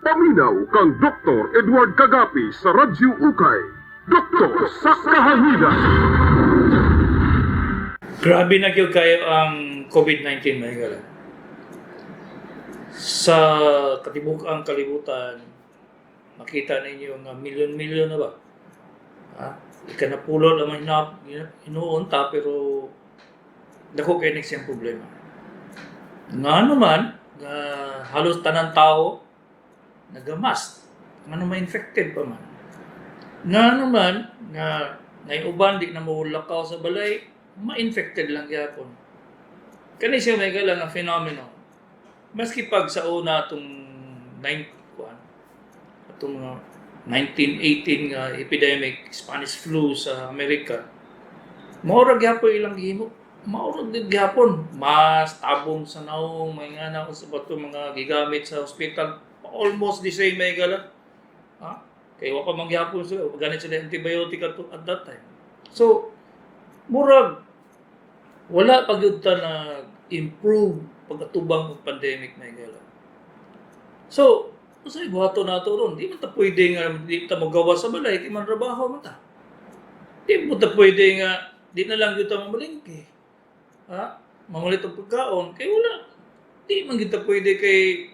Paminaw kang Dr. Edward Kagapi sa Radyo Ukay. Doktor sa Kahanginan. Grabe na gyud kayo ang COVID-19, mga higala. Sa katibuk-ang kalibutan, makita ninyo nga milyon-milyon na ba? Ha? Ikanapulo lang ang hinuon ta, pero dako kay siyang problema. Nga naman, nga halos tanan tao nagamask. Nga ma-infected pa man. Nga naman, nga nay uban di na mawalakaw sa balay, ma-infected lang gyapon. Kani siya, may nga phenomenon. Maski pag sa una atong 9 kuan, atong mga 1918 nga epidemic, Spanish flu sa Amerika, mao ra gyapon ilang gihimo. Mao ra gyud gyapon. Mas tabon sa naong, may nga na sa bato mga gigamit sa hospital, almost the same, may gala. Ha? Kay wa pa man gyapon sila, ganit sila antibiotic at that time. So, murag wala pa gyud ta na improve pag-atubang og pandemic, may gala. So, unsay buhaton nato ron? Di man ta pwede nga di ta mogawas sa balay kay manrabaho man ta. Di mo ta pwede nga di na lang gyud ta mamalengke. Ha? Mamalit og pagkaon kay wala. Di man gyud ta pwede kay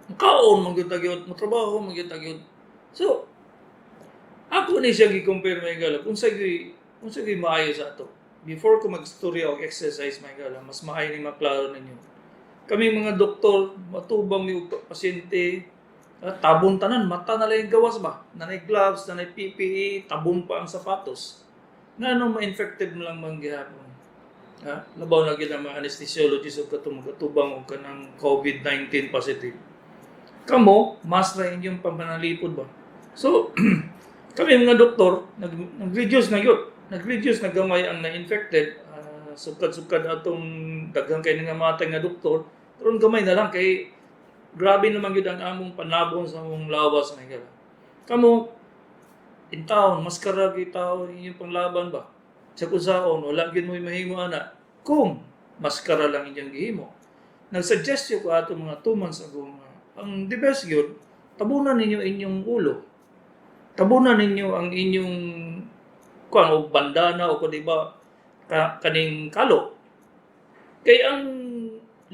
kaon man gyud ta gyud, motrabaho man gyud ta gyud. So, ako ni siya gi-compare, may gala, kung sa gyud maayo sa ato. Before ko magstorya og exercise, may gala, mas maayo ni maklaro ninyo. Kami mga doktor, matubang mi og pasyente, tabon tanan, mata na lang yung gawas ba? Nanay gloves, nanay PPE, tabon pa ang sapatos. Ngano ma-infected mo lang man gihapon? Ha? Labaw na gyud ang mga anesthesiologist og katong magatubang og kanang COVID-19 positive. Kamo, mas ra inyong pamanalipod ba? So, kami mga doktor, nag-reduce na yun. Nag-reduce na gamay ang na-infected. Sukad-sukad atong daghan kay nga matay nga doktor. Karon gamay na lang kay grabe naman gyud ang among panabon sa among lawas nga gala. Kamo in town, maskara gyud tao inyong panglaban ba? Sa kusaon, wala gyud mo mahimo ana kung maskara lang inyong gihimo. Nag-suggest ko ato mga 2 months ago nga ang the best gyud, tabunan ninyo inyong ulo. Tabunan ninyo ang inyong kuan og bandana o kung di ba kaning kalo. Kay ang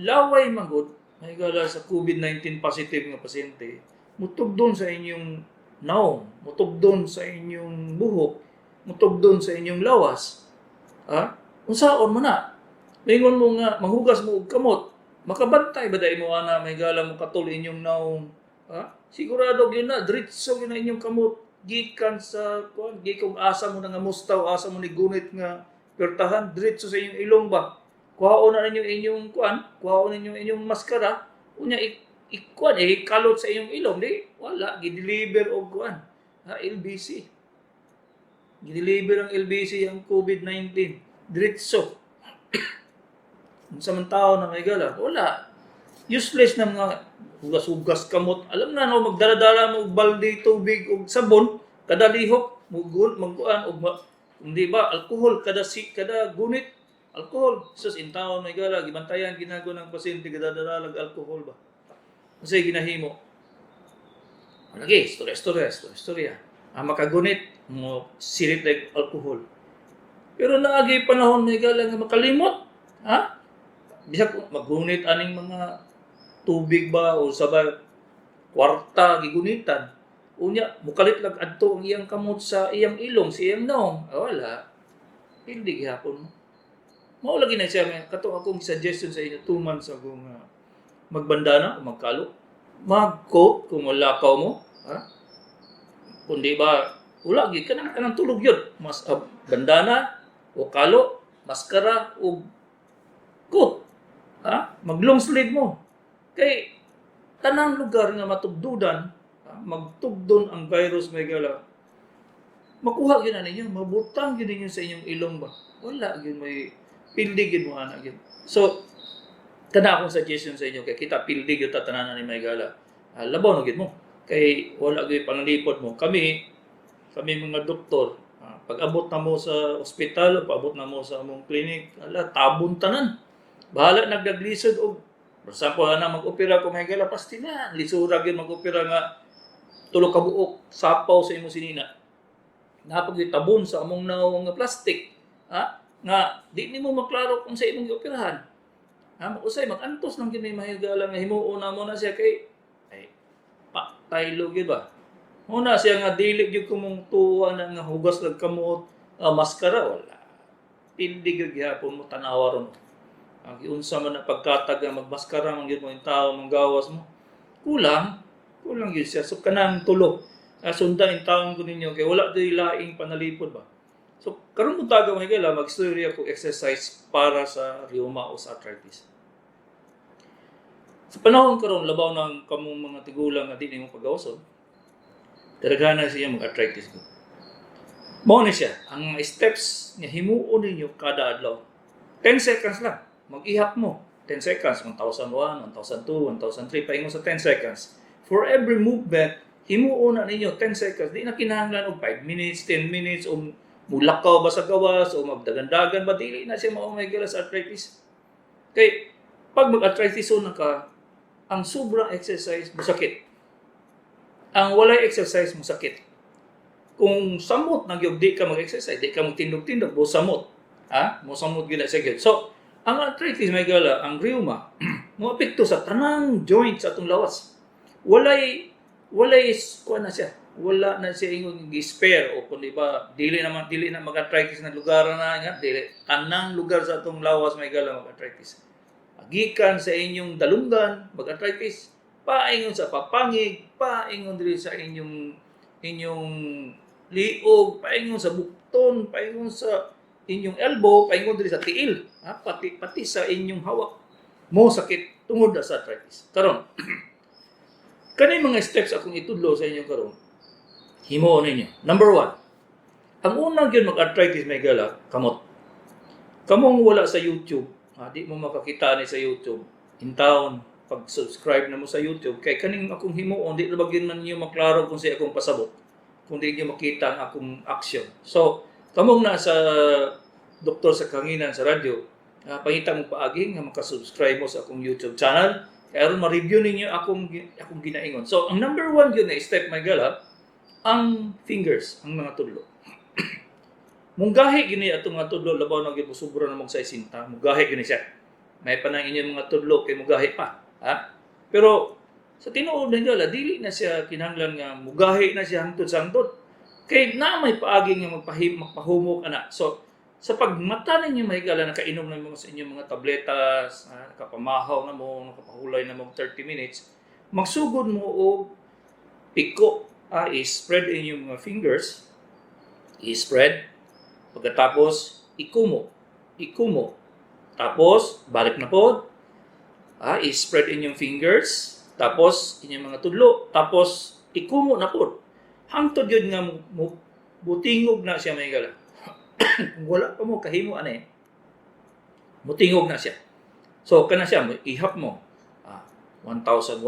laway magod may gala sa COVID-19 positive nga pasyente, mutugdon sa inyong naong, mutugdon sa inyong buhok, mutugdon sa inyong lawas. Ha? Unsaon mo na? Maingon mo nga manghugas mo og kamot, makabantay ba dai mo ana, may gala, mo katol inyong naong? Ha? Sigurado gyud na diretso gyud na inyong kamot gikan sa kuan, gikan asa mo nangamustaw, asa mo ni gunit nga pertahan, diretso sa inyong ilong ba? Kuhaon na ninyo inyong kuan, kuhaon ninyo inyong maskara, unya ikuan eh kalot sa inyong ilong, di wala gi-deliver og kuan. Ha, LBC. Gi-deliver ang LBC ang COVID-19 diretso. Unsa man tao na may gala, wala. Useless na mga hugas-hugas kamot. Alam na no, magdala-dala mo og balde tubig og sabon, kada lihok, mugun magkuan og kung di ba alkohol kada si kada gunit alkohol. Sus, in town, may gala, gibantayan ginago ng pasyente kada lag alkohol ba. Kasi ginahimo. Lagi, istorya, istorya, istorya, istorya. Ang makagunit, mo sirit like alkohol. Pero naagi panahon, may gala, nga makalimot. Ha? Bisag maggunit aning mga tubig ba o sabay kwarta gigunitan. Unya, mukalit lang adto ang iyang kamot sa iyang ilong, sa iyang naong. Ah, wala. Hindi gihapon mo. Mao lagi na siya nga katong akong suggestion sa inyo 2 months ago nga magbandana o magkalo. Mag-coat kung wala mo. Ha? Kundi ba, wala gyud kanang tulog yun. Mas bandana o kalo, maskara o coat. Ha? Mag long sleeve mo. Kay tanang lugar nga matugdudan, ha, magtugdon ang virus, may gala. Makuha gyud na ninyo, mabutang gyud ninyo sa inyong ilong ba. Wala gyud may pildi gyud mo ana gyud. So, kana akong suggestion sa inyo kay kita pildi gyud ta tanan ni may gala. Labaw na gyud mo. Kay wala gyud pangalipod mo. Kami kami mga doktor, pag abot na mo sa ospital, pag abot na mo sa among clinic, ala, tabon tanan. Bahala nagdaglisod og For example, ana mag-opera ko, mga higala, pastilan. Lisura gyud mag-opera nga tulo ka buok sapaw sa imong sinina. Napag tabon sa among nawong nga plastic. Ha? Nga di nimo maklaro kung sa imong gioperahan. Ha, usay mag-antos lang gyud may mahigala nga himuon na mo na siya kay ay patay gyud ba. Muna siya nga dili gyud kumong tuwa na nga hugas lang kamot, maskara wala. Pindi gyud gihapon mo tanawa ron. Ang giunsa man na pagkatag nga magmaskara man gyud mo yung tao manggawas mo. Kulang, kulang gyud siya. So kanang tulo. Sundan in taon ko ninyo kay wala diri laing panalipod ba. So karon buntaga, mga higala, magstorya ko exercise para sa rheuma o sa arthritis. Sa panahon karon, labaw ng kamong mga tigulang nga di nimo pagawason, kadaghanan siya mag-arthritis ko. Mao ni siya, ang steps nga himuon ninyo kada adlaw. 10 seconds lang. Mag-ihap mo. 10 seconds, 1001, 1002, 1003, paingon sa 10 seconds. For every movement, himuon na ninyo 10 seconds. Di na kinahanglan og 5 minutes, 10 minutes, o mulakaw ba sa gawas, o magdagandagan ba, dili na siya mao may sa arthritis. Kay, pag mag-arthritis na ka, ang sobrang exercise, masakit. Ang walay exercise, masakit. Kung samot na gyud di ka mag-exercise, di ka magtindog-tindog, mo samot. Ha? Mo samot gyud na siya gyud. So, ang arthritis, may gala, ang rheuma, mo apekto sa tanang joint sa atong lawas. Walay kuan na siya. Wala na siya ingon gi-spare o kung di ba dili naman dili na mag-arthritis na lugar na nga dili, tanang lugar sa atong lawas, may gala, mag-arthritis. Gikan sa inyong dalunggan mag-arthritis, paingon sa papangig, paingon diri sa inyong liog, paingon sa bukton, paingon sa inyong elbow, paingon diri sa tiil, ha? Pati pati sa inyong hawak mo sakit tungod na sa arthritis. Karon, kani mga steps akong itudlo sa inyo karon, himuon ninyo. Number one, ang unang gyud mag-arthritis, may gala, kamot. Kamong wala sa YouTube, ha, di mo makakita ni sa YouTube. In town, pag-subscribe na mo sa YouTube, kay kaning akong himuon, di na ba gyud man ninyo maklaro kung sa akong pasabot, kung di niyo makita ang akong action. So, kamong nasa Doktor sa Kahanginan sa radyo, pangita mo paagi nga makasubscribe mo sa akong YouTube channel, kaya aron ma-review ninyo akong ginaingon. So, ang number one yun na step, may gala, ang fingers, ang mga tudlo. Munggahi gini atong mga tudlo, labaw na gyud sobra na mong sa isinta, mugahi gini siya. May pa nang inyong mga tudlo kay mugahi pa, ha? Pero sa tinuod na gala, dili na siya kinahanglan nga mugahi na siya hangtod sa hangtod. Kay na may paagi nga magpahumok ana. So sa pagmata ninyo, mahigala, nakainom na mo sa inyong mga tabletas, ha, nakapamahaw na mo, nakapahulay na mo 30 minutes, magsugod mo og piko, i-spread inyong mga fingers, i-spread, pagkatapos ikumo, ikumo, tapos balik na pod, i-spread inyong fingers, tapos inyong mga tudlo, tapos ikumo na pod. Hangtod yun nga mo butingog na siya, may gala. Kung wala pa mo kahimo ani, mutingog na siya. So kana siya, ihap mo. 1001,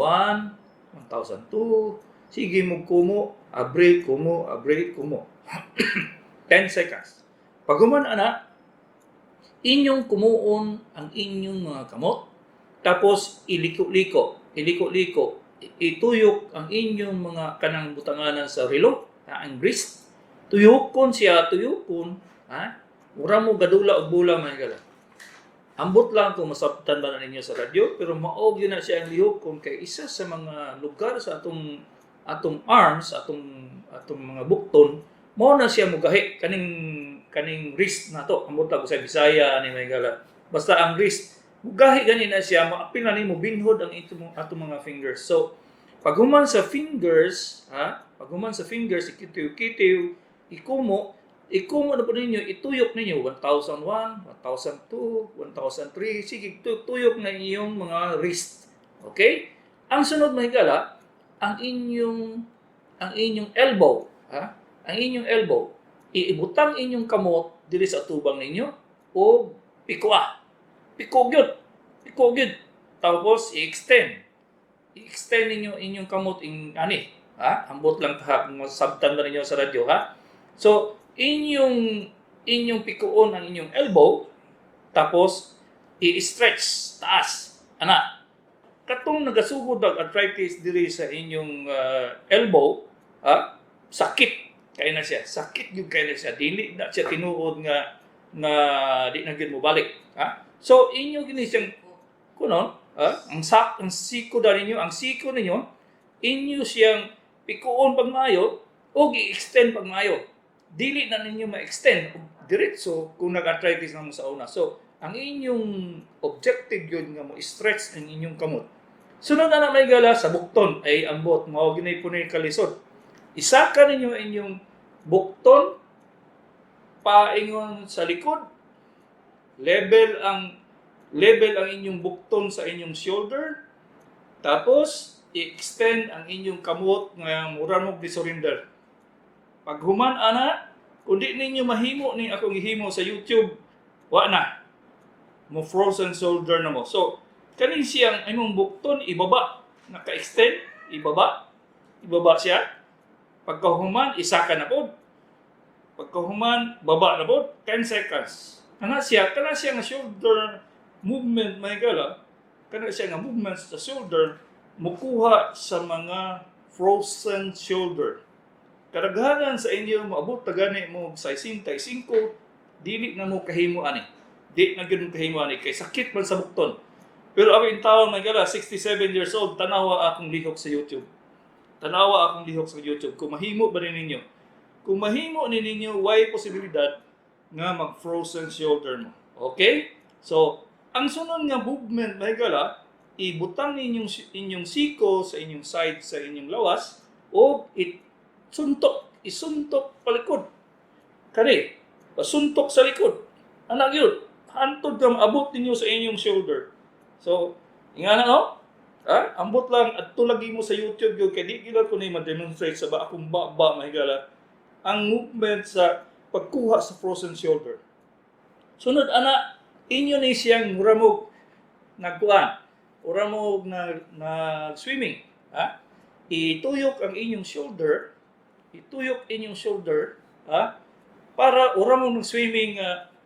1002, sige mo kumo, abre, kumo, abre, kumo. 10 seconds. Pag human ana, inyong kumuon ang inyong mga kamot, tapos iliko-liko, iliko-liko, ituyok ang inyong mga kanang butanganan sa relo, ang wrist. Tuyokon siya, tuyokon, ha? Mura mo gadula og bula, mga gala. Ambot lang kung masabtan ba na ninyo sa radyo, pero maog yun na siya ang lihok kung kay isa sa mga lugar sa atong atong arms, atong mga bukton, mao na siya mugahi kaning kaning wrist na to. Ambot lang ko sa Bisaya ani, may gala. Basta ang wrist, mugahi gani na siya, maapil na nimo binhod ang itong atong mga fingers. So, pag human sa fingers, ha? Pag human sa fingers, ikitiw-kitiw, ikumo, ikumo na po ninyo, ituyok ninyo, 1001, 1002, 1003, sige, tuyok na inyong mga wrist. Okay? Ang sunod, mahigala, ang inyong elbow, ha? Ang inyong elbow, iibutang inyong kamot diri sa tubang ninyo o pikoa. Piko gyud. Piko gyud. Tapos i-extend. I-extend ninyo inyong kamot in ani, ha? Ambot lang ha kung masabtan ba ninyo sa radyo, ha? So, inyong inyong pikuon ang inyong elbow, tapos i-stretch taas. Ana. Katong nagasugod ang arthritis diri sa inyong elbow, ha? Sakit kay na siya. Sakit gyud kay na siya. Dili na siya tinuod nga nga di na gyud mo balik, ha? So inyo gini siyang kuno, ha? Ang siko da ninyo, ang siko ninyo, inyo siyang pikuon pag maayo o i-extend pag maayo. Dili na ninyo ma-extend og diretso kung nag-arthritis na mo sa una. So, ang inyong objective yun nga mo stretch ang inyong kamot. Sunod na may gala sa bukton ay ambot mao ginay po ni kalisod. Isaka ninyo ang inyong bukton paingon sa likod. Level ang inyong bukton sa inyong shoulder. Tapos i-extend ang inyong kamot nga mura mo di-surrender. Pag human ana, kung di ninyo mahimo ni akong gihimo sa YouTube, wa na. Mo frozen shoulder na mo. So, kanin siyang imong bukton ibaba, naka-extend, ibaba, ibaba siya. Pagkahuman, isaka na pod. Pagkahuman, baba na pod, 10 seconds. Kana siya nga shoulder movement, may gala, kana siya nga movement sa shoulder, mukuha sa mga frozen shoulder. Kadaghanan sa inyo moabot ta gani mo sa 65, dili na mo kahimo ani. Di na gyud mo kahimo ani kay sakit man sa bukton. Pero ako in taon may gala, 67 years old, tanawa akong lihok sa YouTube. Tanawa akong lihok sa YouTube. Kung mahimo ba ni ninyo? Kung mahimo ni ninyo, way posibilidad nga mag frozen shoulder mo. Okay? So, ang sunod nga movement, may gala, ibutang ninyong inyong siko sa inyong side sa inyong lawas o it suntok, isuntok palikod. Kani, pasuntok sa likod. Anak yun, hantod ka maabot ninyo sa inyong shoulder. So, nga na no? Ha? Ambot lang at tulagi mo sa YouTube yun, kay di gila ko ni ma-demonstrate sa ba akong ba mahigala ang movement sa pagkuha sa frozen shoulder. Sunod ana, inyo ni siyang muramog nagkuan, muramog na nag-swimming, ha? Ituyok ang inyong shoulder, ituyok inyong shoulder, ha? Para ura mo ng swimming,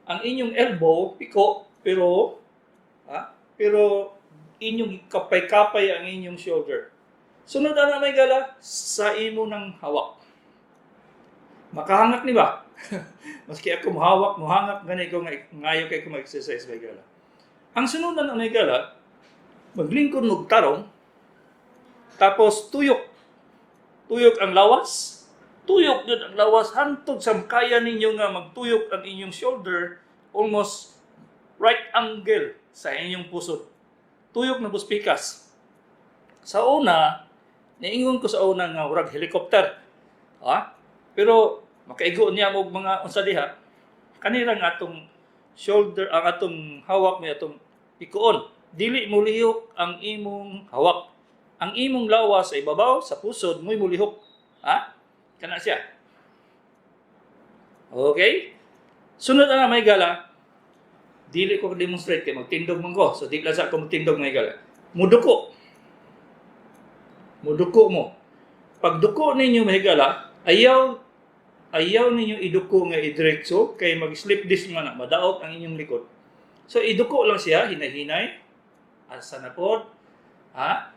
ang inyong elbow piko pero, ha? Pero inyong kapay-kapay ang inyong shoulder. Sunod ana may gala sa imo ng hawak. Makahangak ni ba? Maski ako mohawak, mohangak gani ko nga ngayo kay ko mag-exercise may gala. Ang sunod na may gala, maglingkod og tarong, tapos tuyok. Tuyok ang lawas, tuyok yun ang lawas hantod sa kaya ninyo nga magtuyok ang inyong shoulder almost right angle sa inyong pusod. Tuyok na buspikas. Sa una, niingon ko sa una nga urag helicopter. Ha? Pero makaigo niya og mga unsa diha. Kanira nga atong shoulder ang atong hawak may atong ikuon. Dili mo lihok ang imong hawak. Ang imong lawas sa ibabaw sa pusod mo'y mulihok. Ha? Kana siya. Okay? Sunod na may gala. Dili ko demonstrate kay magtindog man ko. So di lang sa ako magtindog, may gala. Muduko. Muduko mo. Pagduko ninyo, mahigala, ayaw ayaw ninyo iduko nga idiretso kay mag-slip disc man na, madaot ang inyong likod. So iduko lang siya hinay-hinay. Asa na pod? Ha?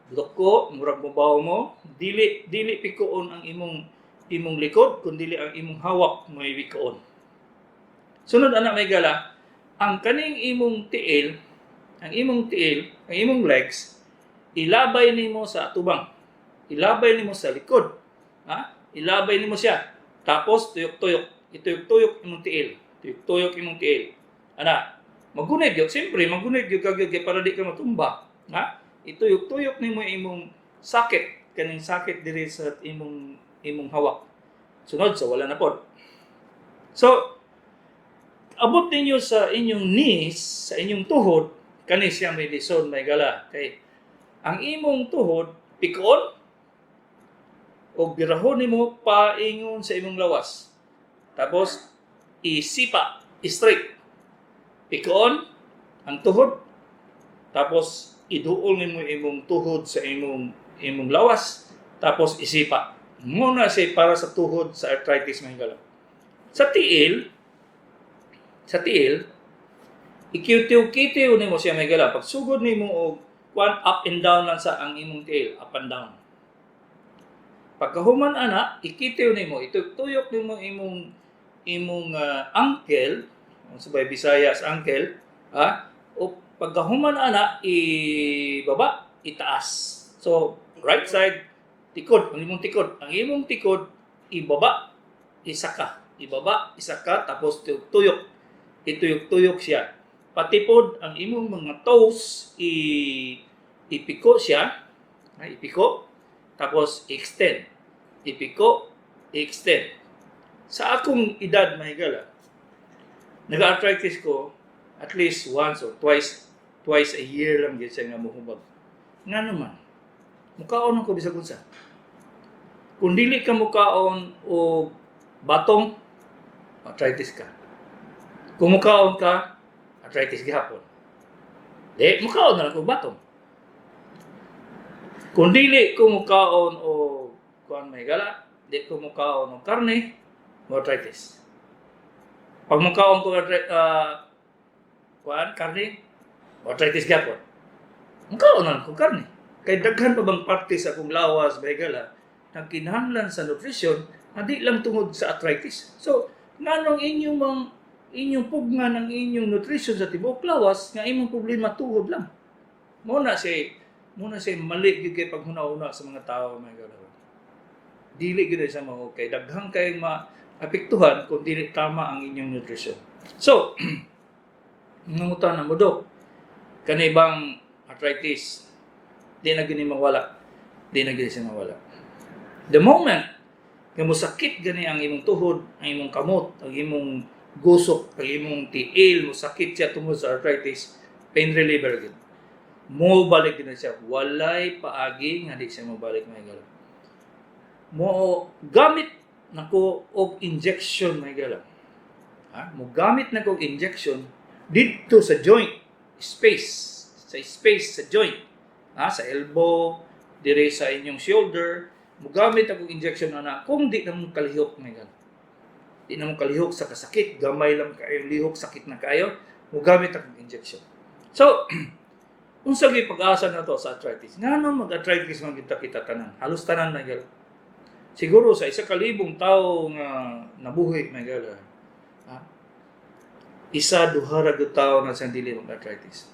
Duko, murag mobaw mo, dili dili pikuon ang imong imong likod kun dili ang imong hawak may pikuon. Sunod ana may gala, ang kaning imong tiil, ang imong tiil, ang imong legs, ilabay nimo sa atubang. Ilabay nimo sa likod. Ha? Ilabay nimo siya. Tapos tuyok-tuyok, ituyok-tuyok imong tiil. Tuyok-tuyok imong tiil. Ana, magunid yun. Siyempre, magunid yun kag kay para di ka matumba. Ha? Ituyok-tuyok nimo imong sakit, kaning sakit diri sa imong imong hawak. Sunod sa wala na pod. So, abot ninyo sa inyong knees, sa inyong tuhod, kani siya may lison, may gala. Kay ang imong tuhod pikoon o birahon nimo paingon sa imong lawas. Tapos isipa, straight. Pikoon ang tuhod. Tapos iduol nimo imong tuhod sa imong imong lawas. Tapos isipa. Muna siya para sa tuhod sa arthritis, may gala. Sa tiil, ikitiw-kitiw nimo siya, may gala. Pag sugod nimo og One, up and down lang sa ang imong tiil, up and down. Pagkahuman ana, ikitiw nimo, ituyok nimo imong imong ankle, ang sabay Bisaya sa ankle, ha? O pagkahuman ana, ibaba, itaas. So, right side, tikod, ang imong tikod, ang imong tikod ibaba, isaka, ibaba, isaka, tapos tuyok. Ituyok-tuyok siya. Pati pod ang imong mga toes ipiko siya, ha, ipiko, tapos extend. Ipiko, extend. Sa akong edad, mahigala, nag-arthritis ko at least once or twice twice a year lang gyud siya nga mohubag. Nga naman, mukaon ko bisag unsa. Kung dili ka mukaon og batong, arthritis ka. Kung mukaon ka, arthritis gihapon. Di, mukaon na lang kog batong. Kung dili ko mukaon og kuan, mahigala, di ko mukaon og karne, mo arthritis. Pag mukaon ko kuan karne, mo arthritis gihapon. Mukaon na lang kog karne. Kay daghan pa bang parte sa akong lawas, mahigala, nagkinahanglan sa nutrition, hindi lang tungod sa arthritis. So, nganong inyong mang inyong pugnan ang inyong nutrition sa tibuok lawas nga imong problema tuhod lang? Mo na siya mali gyud kay paghuna-huna sa mga tao, mga galaw. Dili gyud sa mao kay daghan kayong maapektuhan kung dili tama ang inyong nutrition. So, nangutan na mo, "Dok, kani bang arthritis di na gini mawala?" Di na gini siya mawala. The moment nga mosakit gani ang imong tuhod, ang imong kamot, ang imong gusok, ang imong tiil, mosakit siya tungod sa arthritis, pain reliever gid. Mo balik gid na siya. Walay paagi nga di siya mobalik, mga higala. Mo gamit nako og injection, mga higala. Ha? Mo gamit nako og injection didto sa joint space, sa space sa joint, ha? Sa elbow, dire sa inyong shoulder, mo gamit akong injection ana kung di na mo kalihok, mga higala. Di na mo kalihok sa kasakit, gamay lang kayo lihok, sakit na kayo, mo gamit akong injection. So, unsa gyud pag-asa na to sa arthritis? Ngano mag-arthritis man kita kita tanan? Halos tanan na gyud. Siguro sa 1,000 tawo nga nabuhi, mga higala, ha? Isa duha ra gyud tawo na sa dili mag-arthritis.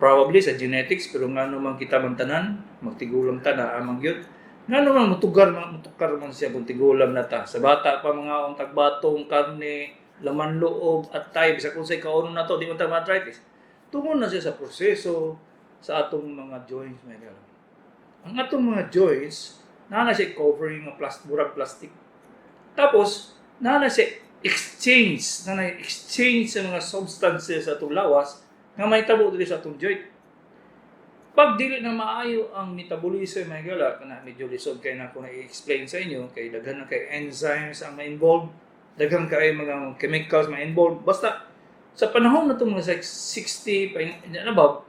Probably sa genetics, pero ngano man kita man tanan, magtigulang ta na amang gyud. Ngano man mutugar man mutukar man siya kung tigulang na ta? Sa bata pa mga tagbatong, karne, laman loob, atay, bisag unsay kaonon nato, di man ta ma-arthritis. Tungod na siya sa proseso sa atong mga joints, mga higala. Ang atong mga joints, naa na siya covering nga plastic, murag plastic. Tapos, naa na siya exchange, naa na exchange sa mga substances sa atong lawas nga mahitabo diri sa atong joint. Pag dili na maayo ang metabolism, mga higala, kana medyo lisod kay na ako na i-explain sa inyo kay daghan na kay enzymes ang ma-involve, daghan kay mga chemicals ma-involve. Basta sa panahon na itong mga 60 pa and above,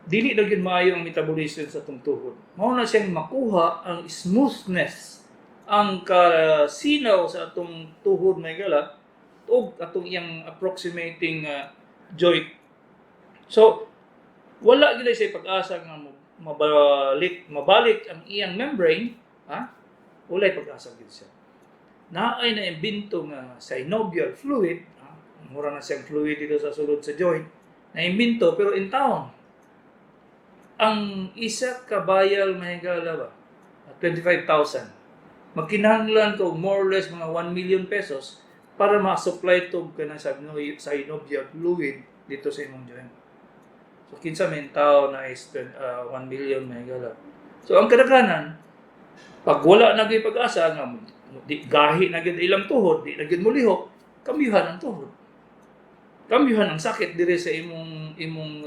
dili na gyud maayo ang metabolism sa atong tuhod. Mao na siyang makuha ang smoothness, ang kasinaw sa atong tuhod, mga higala, ug atong iyang approximating joint. So, wala gyud siya pag-asa nga mabalik mabalik ang iyang membrane, ha? Walay pag-asa gyud siya. Naay na imbento nga synovial fluid, ha? Mura na siyang fluid dito sa sulod sa joint, na imbento pero in town. Ang isa ka vial, mahigala ba? 25,000. Magkinahanglan ko more or less mga 1 million pesos para ma-supply to ka ng synovial fluid dito sa imong joint. So kinsa may tao na is 1 million, mahigala? So ang kadaghanan, pag wala na gyud pag-asa nga di, gahi na gyud ilang tuhod, di na gyud molihok, kambyuhan ang tuhod. Kambyuhan ang sakit dire sa imong imong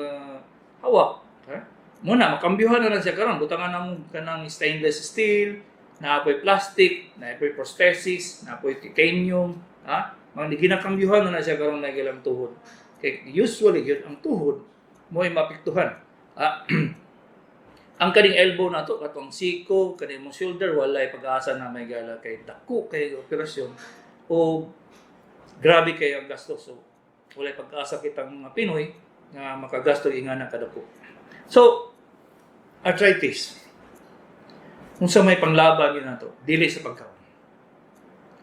hawak. Ha? Muna makambyuhan na lang siya karon, butangan na mo kanang stainless steel, naa poy plastic, naa poy prosthesis, naa poy titanium, ha? Mga ginakambyuhan na na siya karon na ilang tuhod. Kay usually gyud ang tuhod mo'y maapektuhan. Ah, ang kaning elbow nato, katong siko, kaning mong shoulder, walay pag-asa na, may gala, kay dako kay operasyon o grabe kayo ang gasto. So walay pag-asa kitang mga Pinoy nga makagasto ingana kadako. So, arthritis. Kung sa may panglaban yun nato, dili sa pagkaon.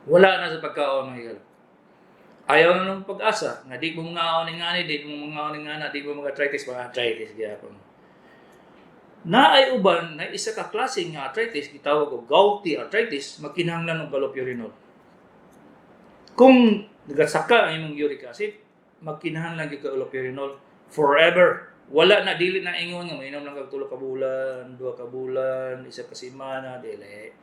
Wala na sa pagkaon, mga higala. Ayaw na nung pag-asa, nga di mo mga ni ngani, di mo mga ni ngana, di mo mga arthritis, mga arthritis gyapon. Na ay uban na isa ka klase nga arthritis gitawag og gouty arthritis, magkinahanglan og allopurinol. Kung nagasaka ang imong uric acid, magkinahanglan gyud ka allopurinol forever. Wala na, dili na ingon nga mainom lang kag 3 ka bulan, 2 ka bulan, isa ka semana, dili.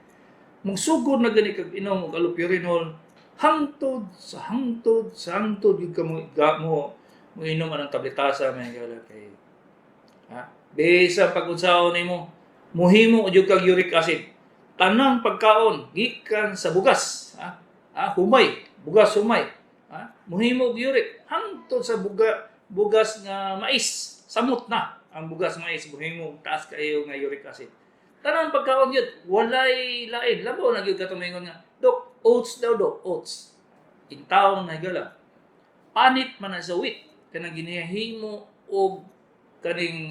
Mungsugod na gani kag inom og allopurinol hangtod sa hangtod sa hangtod gyud ka mo ga, mo mo inom anang tabletasa, may gala, kay ha, bisa pag unsaon nimo, muhimo jud kag uric acid. Tanang pagkaon gikan sa bugas, ha, ha, humay, bugas humay, ha, muhimo og uric hangtod sa bugas nga mais, samot na ang bugas mais, muhimo og taas kaayo nga uric acid. Tanang pagkaon yun, walay lain. Labaw na gyud katong maingon nga, "Dok, oats daw, Dok, oats." Intawon na gala. Panit man na sa wheat, kanang ginahimo og kaning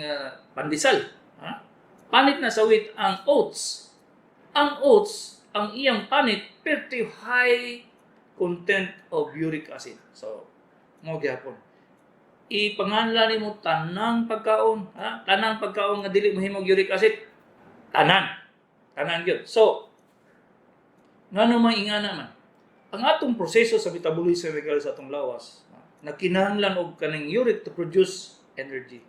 pandesal. Ha? Panit na sa wheat ang oats. Ang oats, ang iyang panit, pretty high content of uric acid. So, mo gyapon. Ipanganla nimo tanang pagkaon, ha? Tanang pagkaon nga dili mahimog uric acid, tanan. Tanan gyud. So, ngano man ingana man? Ang atong proseso sa metabolism sa atong lawas, ha, nagkinahanglan og kaning uric to produce energy.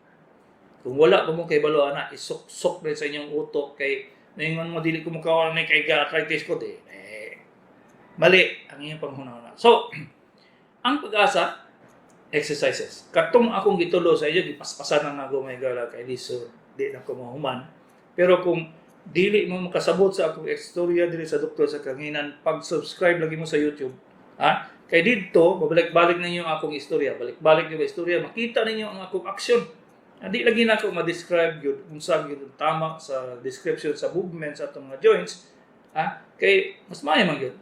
Kung wala pa mo kay balo ana, isuksok rin sa inyong utok kay maingon mo, "Dili ko mukaon ni kay ga-arthritis ko," di eh, mali ang inyong panghuna. So, ang pag-asa, exercises. Katong akong gitulo sa inyo, gipaspasan na nako, may gala, kay lisod, di na ko mahuman. Pero kung dili mo makasabot sa akong istorya diri sa Doktor sa Kahanginan, pag-subscribe lagi mo sa YouTube. Ha? Kay didto, babalik-balik ninyo ang akong istorya. Balik-balik ninyo ang istorya, makita ninyo ang akong aksyon. Hindi lagi na ako ma-describe yun, unsa gyud ang tama sa description sa movement sa atong mga joints. Ha? Kay mas maayo man gyud.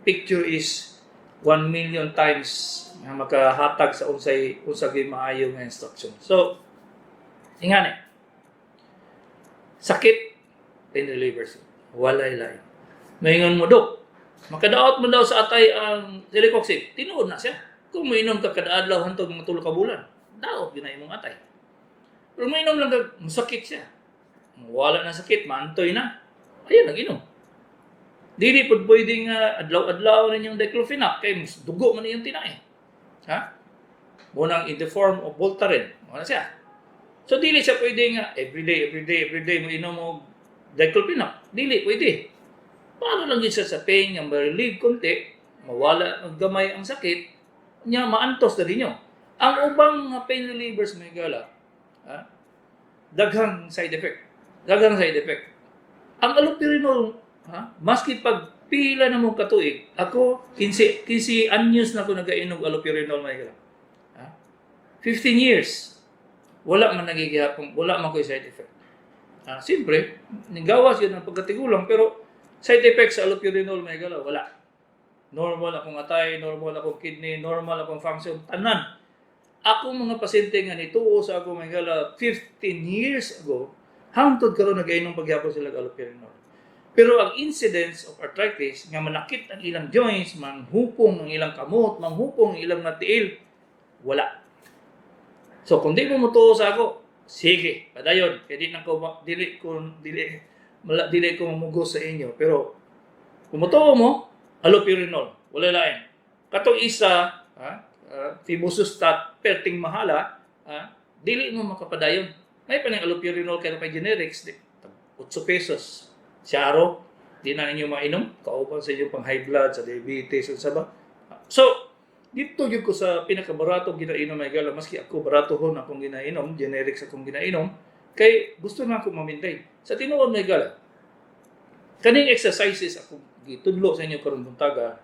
Picture is 1 million times nga makahatag sa unsay unsa gyud maayo nga instruction. So, ingani. Sakit, pain relievers. Walay lain. Maingon mo, "Dok, makadaot mo daw sa atay ang celecoxib." Tinuod na siya. Kung mainom ka kada adlaw hantod mga 3 ka bulan, daot gyud na imong atay. Pero mainom lang ka, masakit siya. Wala na sakit, maantoy na. Ayun, nag-inom. Dili pud pwede nga adlaw-adlaw ninyong diclofenac kay mas dugo man iyong tinai. Ha? Munang in the form of Voltaren. Wala siya. So dili siya pwede nga everyday, everyday, everyday mo inom og diclofenac. Dili pwede. Para lang yun siya sa pain nga ma-relieve konti, mawala ang gamay ang sakit, nya maantos na ninyo. Ang ubang mga pain relievers, may gala, ha? Daghang side effect. Daghang side effect. Ang allopurinol, ha? Maski pag pila na mo katuig, ako 15 15 anyos na ako nagainom og allopurinol, may gala. Ha? 15 years. Wala man nagigihapon, wala man ko'y side effect. Ah, siyempre, nigawas yun ang pagkatigulang, pero side effect sa allopurinol, may gala, wala. Normal akong atay, normal akong kidney, normal akong function, tanan. Akong mga pasyente nga nituo sa ako, may gala, 15 years ago, hangtod karon nagainom pagyapon sila og allopurinol. Pero ang incidence of arthritis, nga manakit ang ilang joints, manghupong ang ilang kamot, manghupong ang ilang natiil, wala. So kung di mo mutuo sa ako, sige, padayon. Kaya di na ko, dili ko, dili, mala, dili ko mamugos sa inyo. Pero kung mutuo mo, allopurinol, wala lain. Katong isa, ha, febuxostat, perting mahala, ha, dili mo makapadayon. May pa ng allopurinol kaya pa generics, di, 8 pesos. Siyaro, di na ninyo mainom, kauban sa inyong pang high blood, sa diabetes, sa ba. So, dito yun ko sa pinakabarato ginainom, ay gala, maski ako baratohon akong ginainom, generics akong ginainom, kay gusto na ako ma-maintain. Sa tinuod, may gala, kaning exercises ako gitudlo sa inyo karon buntaga,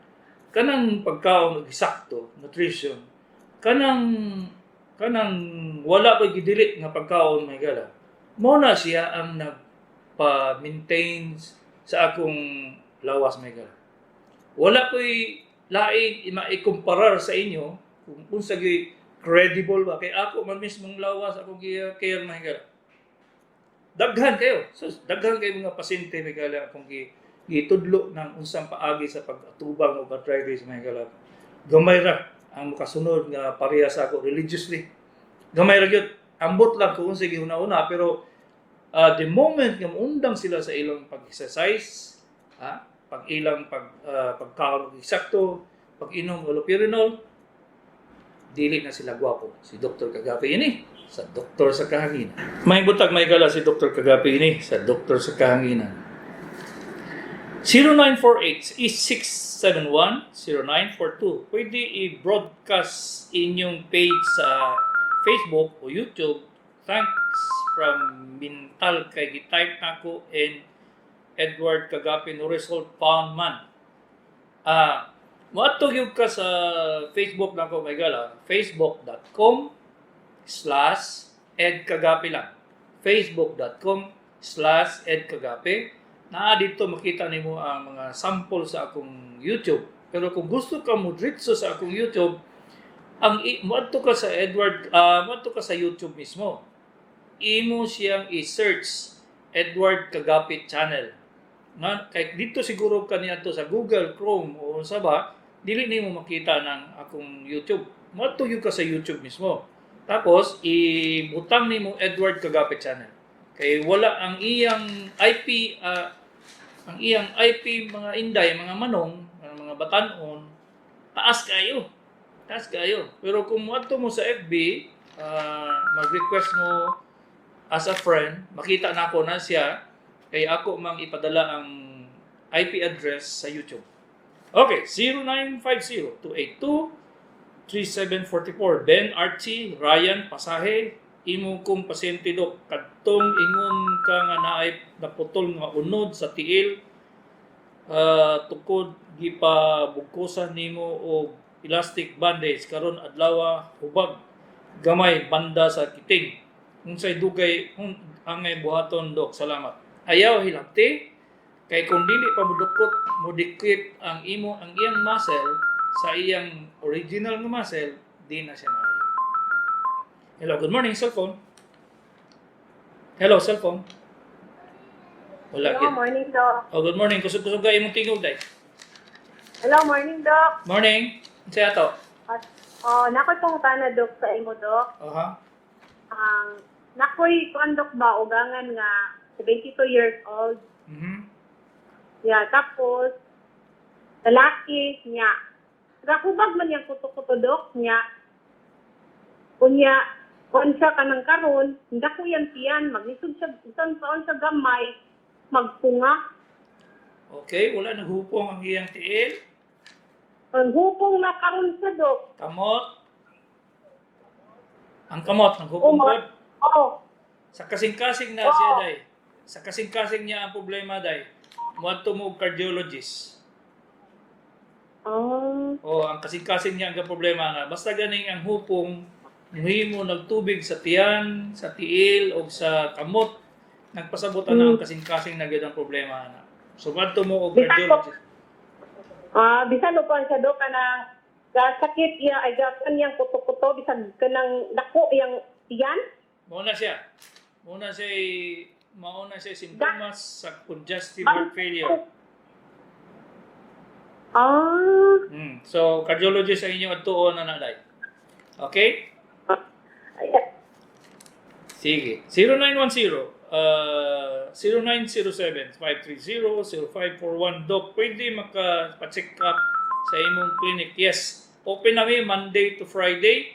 kanang pagkaon og sakto, nutrition, kanang wala ko'y gidili nga pagkaon, may gala. Mo na siya ang nagpa-maintain sa akong lawas, may gala. Wala ko'y laing maikumparar sa inyo kung unsa gyud credible ba kay ako man mismong lawas akong gi-care, may gala. Daghan kayo. So, daghan kayo mga pasyente, mga higala, akong gitudlo ng unsang paagi sa pag-atubang og arthritis, mga higala. Gamay ra ang makasunod nga pareha sa ako religiously. Gamay ra gyud. Ambot lang kung unsay gihuna-una, pero the moment nga muundang sila sa ilang pag-exercise, ha, pag ilang pagkaon og eksakto, pag-inom og allopurinol, dili na sila gwapo. Si Dr. Kagapi ini sa Doktor sa Kahanginan. May butag, may gala, si Dr. Kagapi ini sa Doktor sa Kahanginan. 0948-671-0942. Pwede i-broadcast inyong page sa Facebook o YouTube. Thanks from Mintal kay gitype nako and Edward Kagapi, no result found man. Ah, moadto gyud ka sa Facebook nako, may gala, facebook.com/edkagapi lang. facebook.com/edkagapi. Naa dito, makita nimo ang mga sample sa akong YouTube. Pero kung gusto ka mo diretso sa akong YouTube, moadto ka sa Edward moadto ka sa YouTube mismo. Imo siyang i-search, Edward Kagapi Channel. Nga kay dito siguro kaniadto sa Google Chrome o sa ba, dili nimo makita ng akong YouTube. Moadto gyud ka sa YouTube mismo. Tapos ibutang nimo Edward Kagapi Channel. Kay wala ang iyang IP, ang iyang IP, mga inday, mga manong, ang mga batanon, taas kayo. Taas kayo. Pero kung moadto mo sa FB, mag-request mo as a friend, makita na ako na siya, kay ako mang ipadala ang IP address sa YouTube. Okay, 0950-282-3744. Ben Archie, Ryan Pasahe, imo kong pasyente, dok, kadtong ingon ka nga naay naputol nga unod sa tiil, tukod, gipabugkosan nimo og elastic bandage, karon adlaw hubag gamay banda sa kiting. Unsay dugay kung angay buhaton, dok? Salamat. Ayaw hilabti kay kung dili pa mudukot, mudikit ang iyang muscle sa iyang original nga muscle, di na siya maayo. Hello, good morning, cellphone. Hello, cellphone. Wala Hello, gid. Morning, Doc. Oh, good morning. Kusog-kusog ka imong tingog, day. Hello, morning, Doc. Morning. Unsay ato? At, oh, nakoy pangutana, Doc, sa imo, Doc. Ang nakoy kuan, Doc, ba, ugangan nga 72 years old. Yeah, tapos lalaki niya. Gakubag man yang kuto-kuto, Doc, niya. Unya, kuan siya kanang karon, dako yan tiyan, maglisod siya bisan paon sa gamay, magpunga. Okay, wala naghupong ang iyang tiil? Ang hupong na karon sa, Doc. Kamot. Ang kamot naghupong Umot. pod? Oo. Sa kasing-kasing na siya, day. Sa kasing-kasing niya ang problema, day. Moadto mo og cardiologist. O ang kasing-kasing niya ang problema na basta ganing ang hupong muhimo nagtubig sa tiyan, sa tiil o sa kamot, nagpasabot na ang kasing-kasing na gyud ang problema na. So moadto mo og Bisan cardiologist. Ah, bisan upan siya, Dok, kanang gasakit iya ay gakan yang kuto-kuto bisan kanang dako yang tiyan. Mao na siya. Mao na siya simptomas sa congestive heart failure. So cardiologist ang inyong adtuon na naday. Okay? Ay, Sige. 0910 0907 530 0541. Doc, pwede maka-check up sa imong clinic? Yes. Open na mi Monday to Friday.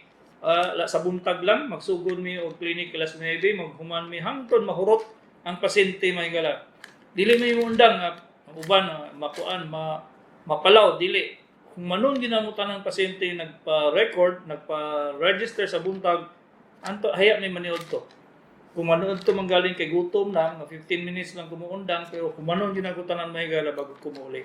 Sa buntag lang magsugod mi og clinic alas 9, maghuman mi hangtod mahurot ang pasyente, mga higala. Dili may undang nga uban makuan mapalaw, dili. Kung manon ginamo tanang pasyente nagpa-record, nagpa-register sa buntag, anto haya may maniod to. Kung manood to manggaling kay gutom na, nga 15 minutes lang kumuundang, pero kung manon ginako tanan, may gala, bago kumuuli.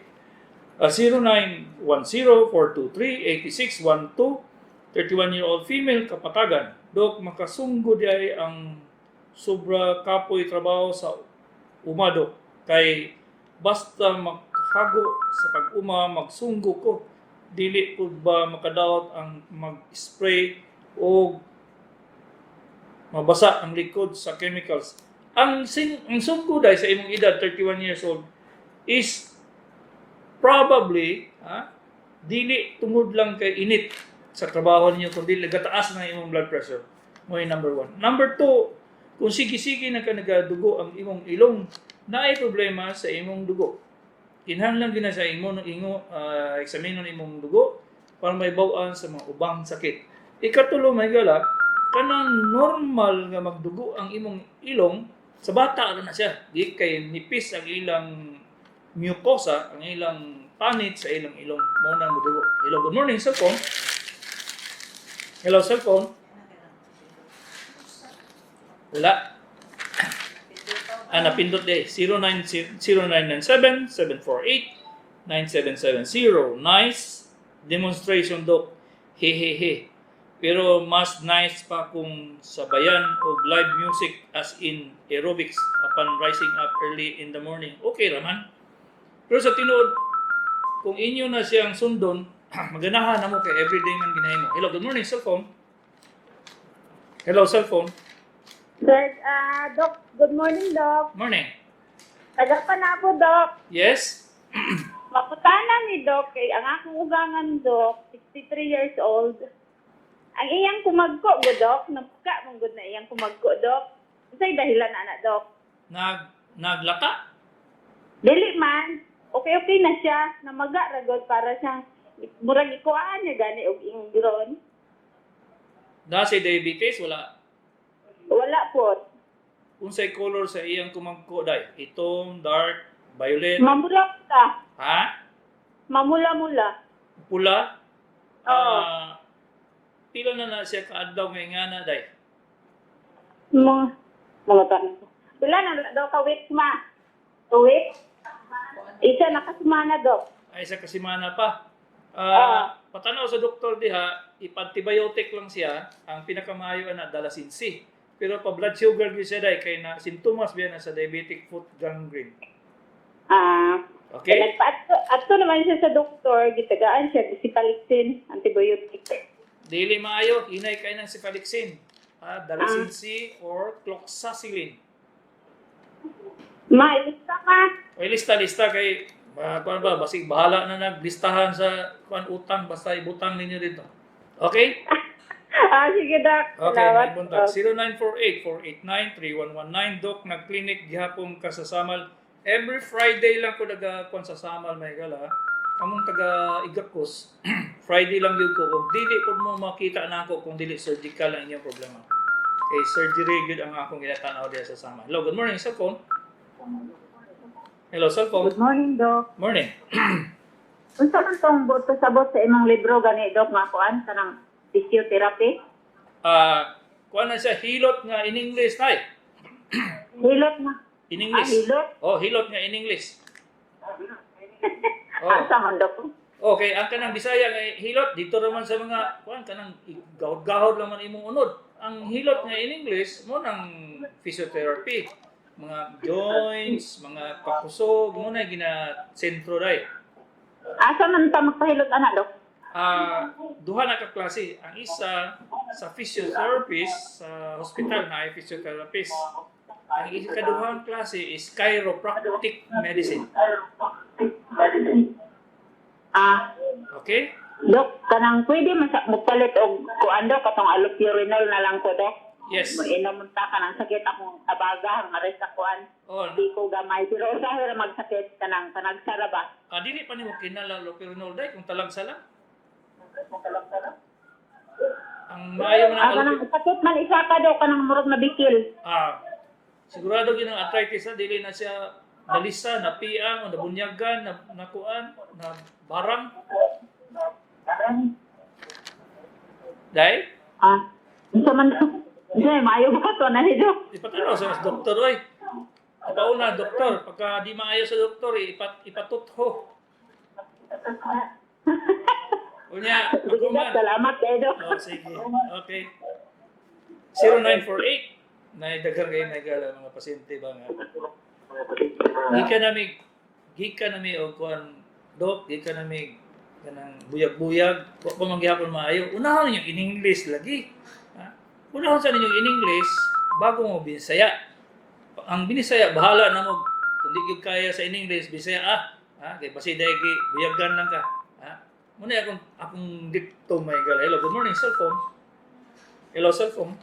0910-423-8612, 31-year-old female, Kapatagan. Dok, makasunggo di ay ang sobra kapoy trabaho sa uma, Dok? Kay basta maghago sa pag-uma, magsunggo ko. Dili po ba makadaot ang mag-spray o mabasa ang likod sa chemicals? Ang sugko dai sa imong edad, 31 years old, is probably dili tungod lang kay init sa trabaho ninyo, kundi nagataas na imong blood pressure. Mo yung number one. Number two, kung sige-sige na ka nagadugo ang imong ilong, naay problema sa imong dugo. Kinahanglan gina sa imo ingo eksaminon imong dugo para may baw-an sa mga ubang sakit. Ikatulo, may gala, kanang normal nga magdugo ang imong ilong sa bata ra na siya. Di kay nipis ang ilang mucosa, ang ilang panit sa ilang ilong, mao na modugo. Hello, good morning, cellphone. Hello, cellphone. Wala. Ah, napindot de. 09 0997 748 9770. Nice demonstration, Doc. Hehehe. Pero mas nice pa kung sabayan og live music, as in aerobics upon rising up early in the morning. Okay raman. Pero sa tinuod, kung inyo na siyang sundon, maganahan na mo kay everyday man ginahimo. Hello, good morning, cellphone. Hello, cellphone. Sir, Doc, good morning, Doc. Morning. Taga pa na po, Doc. Yes? Maputana ni Doc, kay ang akong ugangan, Doc, 63 years old. Ang iyang kumagko, go, Doc. Napuka, mong good na iyang kumagko, Doc. Unsay dahilan, ana, Doc? Naglaka? Dili man. Okay na siya. Namaga, ragod, para siyang murag ikuhaan niya gani og ingron. Na si diabetes, wala? Wala po. Unsay color sa iyang kumagko day? Itom, dark, violet? Mamula-mula. Ha? Mamula-mula. Pula? Oo. Ah, pila na na siya kaadlaw nga ingana day? Mga tanong. Pila na daw ka weeks, ma? 2 weeks? Isa na kasemana, Dok. Ay, sa kasimana pa. Ah, patanaw sa doktor diha, ip-antibiotic lang siya, ang pinakamaayo ana Dalacin C. Pero pa blood sugar gyud siya day kay na sintomas biya na sa diabetic foot gangrene. Okay? Nagpa-adto adto naman siya sa doktor, gitagaan siya cephalexin, antibiotic. Dili maayo, hinay kay ng cephalexin. Ah, Dalacin C or cloxacillin. Ma, ilista ka. O lista-lista kay kuan ba, basig bahala na naglistahan sa kuan utang, basta ibutang ninyo dito. Okay? Ah, sige, Doc. Okay, Salamat. buntag. 0948-489-3119. Doc, nag-clinic gihapon ka sa Samal. Every Friday lang ko nagakuan sa Samal, may gala. Kamong taga Igacos, Friday lang yun ko. Kung dili pud mo makita na ako kung dili surgical ang inyong problema. Okay, surgery gyud ang akong ginatanaw diya sa Samal. Hello, good morning, cellphone. Hello, cellphone. Good morning, Doc. Morning. Unsa man tong buot pasabot sa imong libro gani, Doc, nga kuan kanang physiotherapy? Ah, kuan na siya, hilot nga in English, tay. Hilot na. In English. Ah, hilot? Oh, hilot nga in English. Oh. Asa man, Doc? Okay, ang kanang Bisaya nga hilot dito raman sa mga kuan, kanang gahod-gahod lang man imong unod. Ang hilot nga in English mo nang physiotherapy, mga joints, mga pakusog, mo na gina sentro dai. Asa man ta magpahilot ana, Doc? Ah, duha na ka klase. Ang isa sa physiotherapist sa hospital na ay physiotherapist. Ang ikaduhang klase is chiropractic medicine. Ah, Okay? Doc, kanang pwede man sa mopalit og kuan, Doc, katong allopurinol na lang ko, Doc? Yes. Moinom ta kanang sakit akong abaga ang ares sa kuan. Oh, Di ko gamay pero usahay ra magsakit kanang panagsara ba. Ah, dili pa nimo kinala allopurinol day kung talagsa lang. Ang maayo man Ah, ang kanang sakit man isa ka, Doc, kanang murag nabikil. Ah, sigurado gyud ang arthritis na dili na siya nalisa, napiang, o nabunyagan, na nakuan, na barang. Dahil, Ah, unsa man unsa maayo ba to na ni Doc? Ipatanaw sa doktor, oy. Ipauna, doktor. Pagka di maayo sa doktor, eh, ipatutho. Unya, Sige, ako Doc, man. salamat kay Doc. Oh, sige. Okay. 0948. Naidaghan kayo may gala mga pasyente ba nga. Gikan nami og kuan, Dok, gikan nami kanang buyag-buyag, wa pa man gihapon maayo. Unahon ninyo in English lagi. Ha? Unahon sa ninyo in English bago mo Bisaya. Ang Binisaya bahala na mo kung di gyud kaya sa in English, Bisaya ah. Ha, kay basi dai gi buyagan lang ka. Ha? Muna akong dikto, my girl. Hello, good morning, cellphone. Hello, cellphone.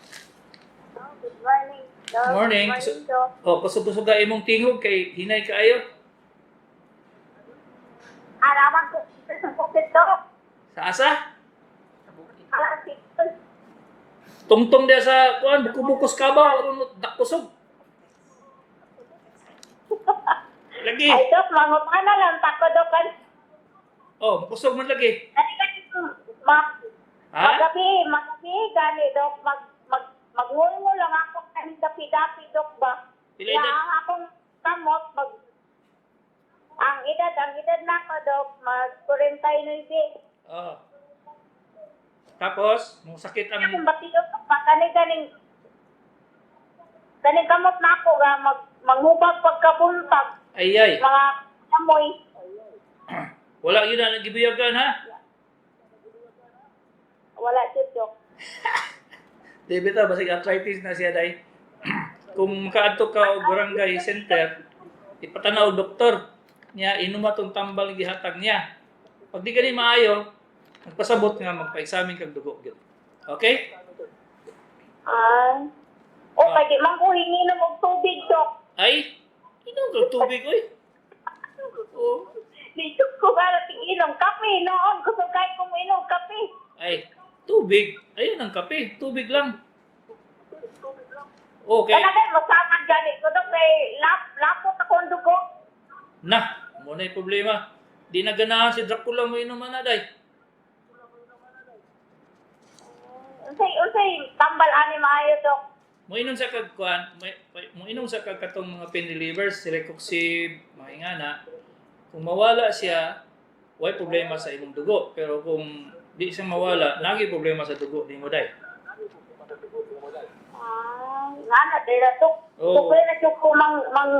Good morning, Doc. Morning. Good morning, Doc. Oh, kusog-kusog imong tingog kay hinay kaayo. Arawan ko sa bukid, Doc. Sa asa? Ara, sige. Tungtong dia sa kuan, bukubukos ka ba aron mo dakkusog. Lagi. Ay, Doc, mangutana lang tako, Doc. Oh, makusog man lagi. Ano ka ma Ha? Magabi, gani, Doc. Magngulngul lang ako kaning dapi-dapi, Doc, ba? Pila Na edad? ang akong kamot, ang edad na ako, Doc, mag 49. Oh. Tapos, mo sakit ang Akong batiyo, Doc, pa, kani ganing kamot na ako, ga, manghubag pagkabuntag, ay ay. mga amoy. Wala yun na nagibuyagan ha. Wala siya, Doc. Di bitaw basig arthritis na siya day. Kung makaadto ka og barangay center, ipatanaw og doktor niya inuma tong tambal gihatag niya. Pag di gani maayo, nagpasabot nga magpa-examine kag dugo gyud. Okay? Ay. O, kay di man ko hinginom og tubig, Doc. Ay, inom kag tubig oy. Oh. Dito ko nga inom kape noon. Gusto kay ko mo inom kape. Ay, tubig. Ayun ang kape, tubig lang. Okay. Kana kay masama gani ko, Dok, kay lapot ako ang dugo. Na, mo na yung problema. Di na ganahan si Dracula mo inom na day. Unsay tambal ani maayo, Dok? Moinom sa kag kuan, moinom sa kag katong mga pain relievers, Celecoxib, mga ingana. Kung mawala siya, way problema sa imong dugo. Pero kung di siya mawala, nagi problema sa dugo nimo day. Ah, nga na dira, Dok. Oo. Tukay na jud ko mang mang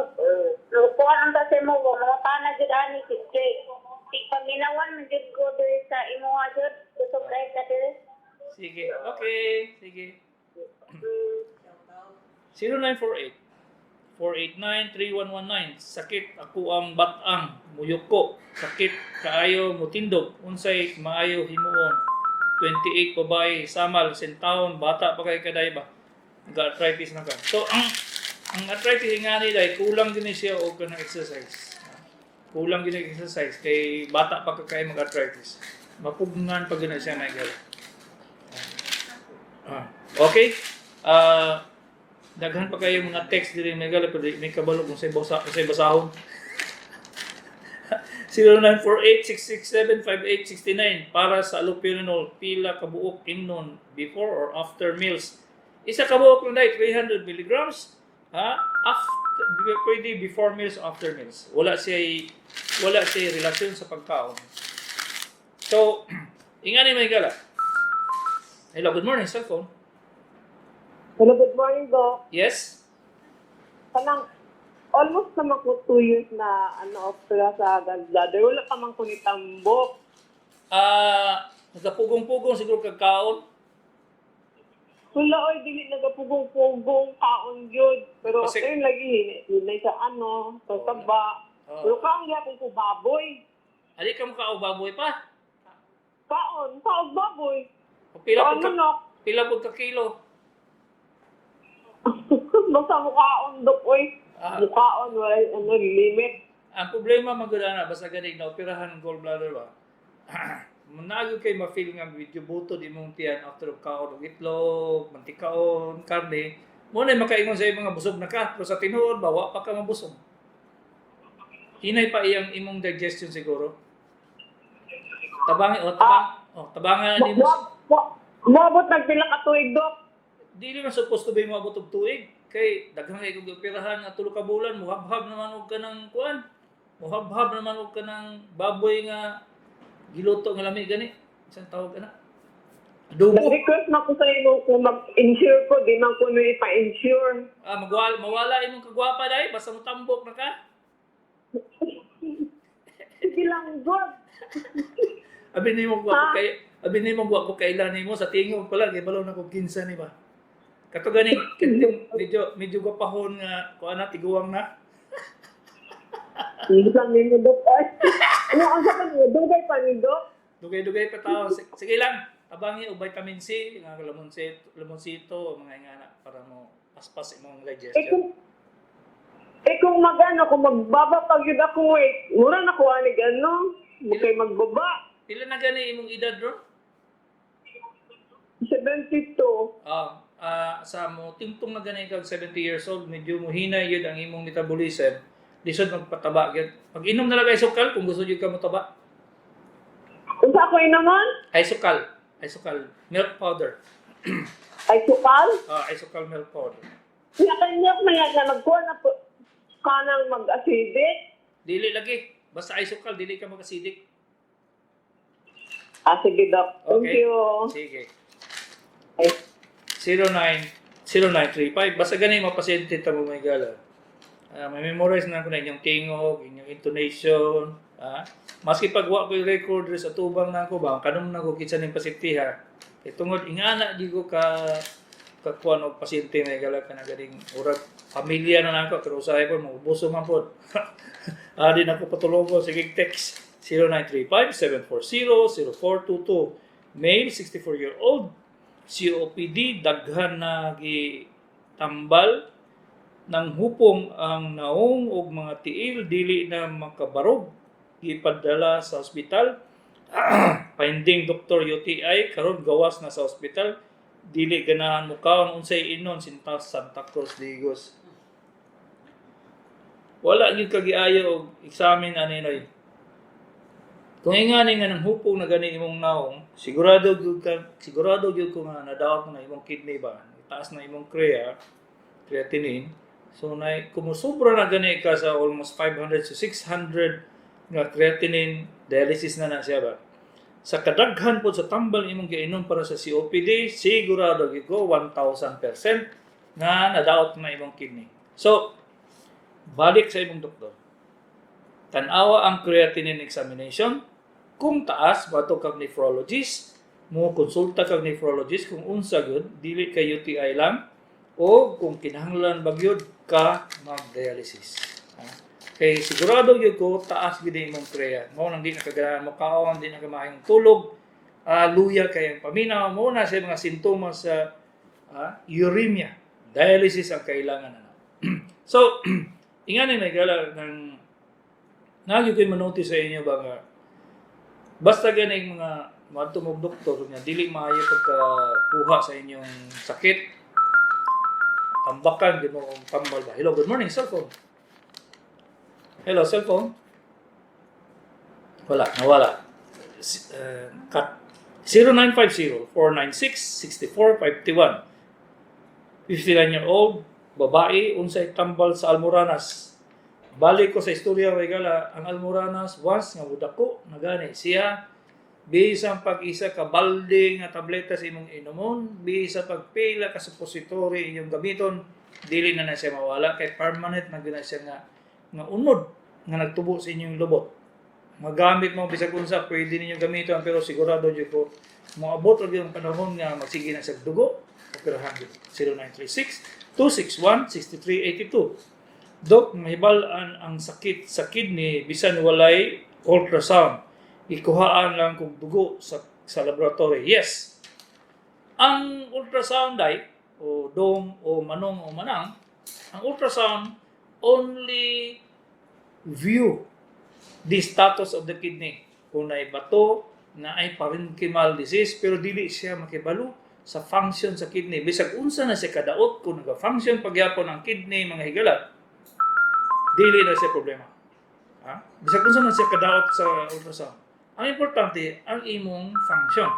kuan ang sa mo mga pana jud ani kay tigpaminawan man jud ko diri sa imuha jud. Gusto kay ka diri. Sige. Okay, sige. 0948 489-3119. Sakit ako ang batang muyuko. Sakit kaayo mutindog. Unsay maayo himuon? 28 babae, Samal, Sentaon, bata pa kay kaday ba? Nag-arthritis na ka. So ang arthritis nga ni day kulang din ni siya og kanang exercise. Kulang din ang exercise kay bata pa ka kay mag-arthritis. Mapugngan pa gina siya, Michael. Ah, okay. Ah, daghan pa kayo mga text diri, Miguel, pero di may kabalo kung say basa kung say basahon. 0948-667-5869 para sa allopurinol, pila kabuok imnon before or after meals? Isa kabuok lang dahil 300 milligrams ha, after, pwede before meals, after meals. Wala siya relasyon sa pagkaon. So ingani may gala. Hello, good morning, cellphone. Hello, good morning, Doc. Yes. Kanang almost naman ko 2 years na ano, off sila sa gallbladder. Wala pa man ko ni tambok. Ah, nagapugong-pugong siguro kagkaon. Wala oy, dili nagapugong-pugong kaon gyud. Pero ayun lagi hinay sa ano, sa taba. Oh. Pero kaon gyapon ko baboy. Ali ka mo kao baboy pa. Kaon, kaon baboy. O pila Kaon pud ka, manok. pila pud ka kilo? Basta mukaon, Dok, oy. Ah. Mukaon, wala ano, limit. Ang problema man gud ana basta gani na operahan ang gallbladder ba. Munago kay ma-feel nga medyo butod imong tiyan after og kaon og itlog, mantikaon, karne. Mo na makaingon sa imong nga busog na ka, pero sa tinuod ba wa pa ka mabusog. Hinay pa iyang imong digestion siguro. Tabang o tabang oh, tabangan nimo. Moabot nagpila ka tuig, Dok. Dili man supposed to be moabot og tuig kay daghan kay kog operahan nga 3 ka bulan muhabhab naman og kanang kuan. Muhabhab naman og kanang baboy nga giluto nga lami gani. Isang tawag ana? Adobo. Nag-request na ko sa imo kung mag-insure ko, di man ko na ipa-insure. Ah, magwala mawala imong kagwapa dai basta motambok na ka. Sige lang, God. Abi nimo gwapo kay abi nimo gwapo kailan nimo sa tingog pa lang kay balo na kog kinsa ni ba. Kato ganing katong medyo medyo gwapahon nga kuan na, tiguang na. Hindi lang ninyo, Dok. Ay, ano, ang sa kanila, dugay pa ni Dok. Dugay-dugay pa tao. Sige lang. Tabangi og vitamin C, nga lemonsito, lemonsito, mga ingana para mo paspas imong Eh digestion. kung mag-ano, kung magbaba pag yun ako weight, mura na ko anig ano, kay magbaba. Pila na gani imong edad ron? 72. Sa mo tingtong na gani kag 70 years old, medyo muhina yun ang imong metabolism. Lisod magpataba gyud. Pag inom na lang Isokal kung gusto jud ka motaba. Unsa ako inomon? Isokal, Isokal milk powder. Ay sukal? Isokal milk powder. Siya kanya mga nga nagkuha na po kanang mag-acidic. Dili lagi. Basta Isokal dili ka mag-acidic. Ah, sige, Doc. Thank Okay. you. Sige. Ay, 09 0935. Basta gani mga pasyente ta mo may gala. May memorize na ko na inyong tingog, inyong intonation, ah. Maski pag wa ko'y record sa tubang na ako ba, kanong na ko kinsa ning pasyente ha. Kay tungod ingana di ko ka kakuan og pasyente may gala ka na ganing urag pamilya na nako pero usahay po maubuso man pod. Di na ko patulogo, sige, text 0935-740-0422. Male, 64-year-old, COPD, daghan na gi tambal ng hupong ang naong og mga tiil, dili na makabarog, gipadala sa ospital. Finding doktor UTI, karon gawas na sa ospital, dili ganahan mukaon, unsay inon, sintas Santa Cruz Digos. Wala gyud kagiayo og examine ani noy. Kung ingani nga nang hupong na gani imong naong, sigurado gyud ka, sigurado gyud ko nga nadaot na imong kidney ba, taas na imong creatinine. So na kung sobra na gani ka sa almost 500 to 600 nga creatinine, dialysis na na siya ba. Sa kadaghan po sa tambal imong giinom para sa COPD, sigurado gyud ko 1000% nga nadaot na imong kidney. So, balik sa imong doktor. Tan-awa ang creatinine examination. Kung taas, bato kag nephrologist, mo konsulta kag nephrologist kung unsa gyud, dili kay UTI lang o kung kinahanglan ba gyud ka mag-dialysis. Ah. Kay sigurado gyud ko taas gyud ang imong crea. Mao nang di nakaganahan mo kaon, di na ka maayong tulog, luya kay ang paminaw, mao na sa mga sintomas sa uremia. Dialysis ang kailangan na. So, ingani may gala ng nagyo ko'y manotice sa inyo ba nga basta ganing mga moadto mo doktor nga dili maayo pagkakuha sa inyong sakit, tambakan gyud mo ang tambal ba. Hello, good morning, cellphone. Hello, cellphone. Wala, nawala. Cut. 0950-496-6451. 59-year-old babae, unsay tambal sa almoranas? Balik ko sa istorya regala, ang almoranas once nga mudako na gani siya, bisan pag isa ka balde nga tableta sa imong inomon, bisa pag pila ka suppository inyong gamiton, dili na na siya mawala kay permanent na gyud na siya nga nga unod nga nagtubo sa inyong lubot. Magamit mo bisag unsa pwede ninyo gamiton, pero sigurado jud ko moabot ra gyud ang panahon nga magsige na sa dugo, operahan gyud. 0936 261 6382. Dok, mahibal-an ang sakit sa kidney bisan walay ultrasound? Ikuhaan lang kog dugo sa laboratory. Yes. Ang ultrasound ay o dong o manong o manang, ang ultrasound only view the status of the kidney. Kung naay bato, na ay parenchymal disease, pero dili siya makibalo sa function sa kidney. Bisag unsa na siya kadaot, kung naga-function pagyapon ang kidney, mga higala, dili na siya problema. Ha? Bisag unsa na siya kadaot sa ultrasound. Ang importante, ang imong function,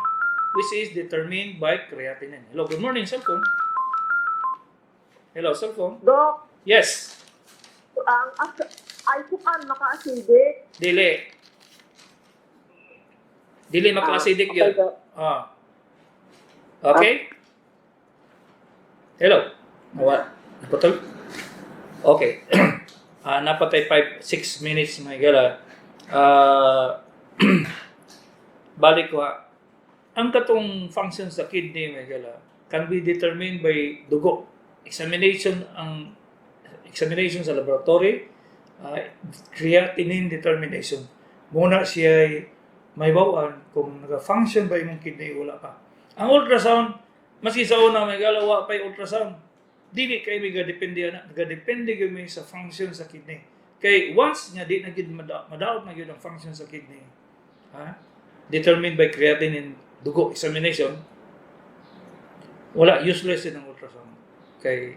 which is determined by creatinine. Hello, good morning, cellphone. Hello, cellphone. Dok, Yes. ang ay sukal maka-acidic. Dili. Dili maka-acidic Okay, yun. Dok. Ah. Okay? Hello. Nawa. Naputol? Okay. Napatay 5 6 minutes mga gala. Balik ko ha. Ang katong function sa kidney mga gala. can be determined by dugo. Examination, ang examination sa laboratory, creatinine determination. Muna siya may bawaan kung naga-function ba imong kidney, wala pa. Ang ultrasound, maski sa una may galawa pa yung ultrasound, dili kay mi gadepende ana, nagadepende gyud mi sa function sa kidney. Kay once nga di na gyud madaot na gyud ang function sa kidney, ha? Determined by creatinine dugo examination, wala, useless din ang ultrasound. Kay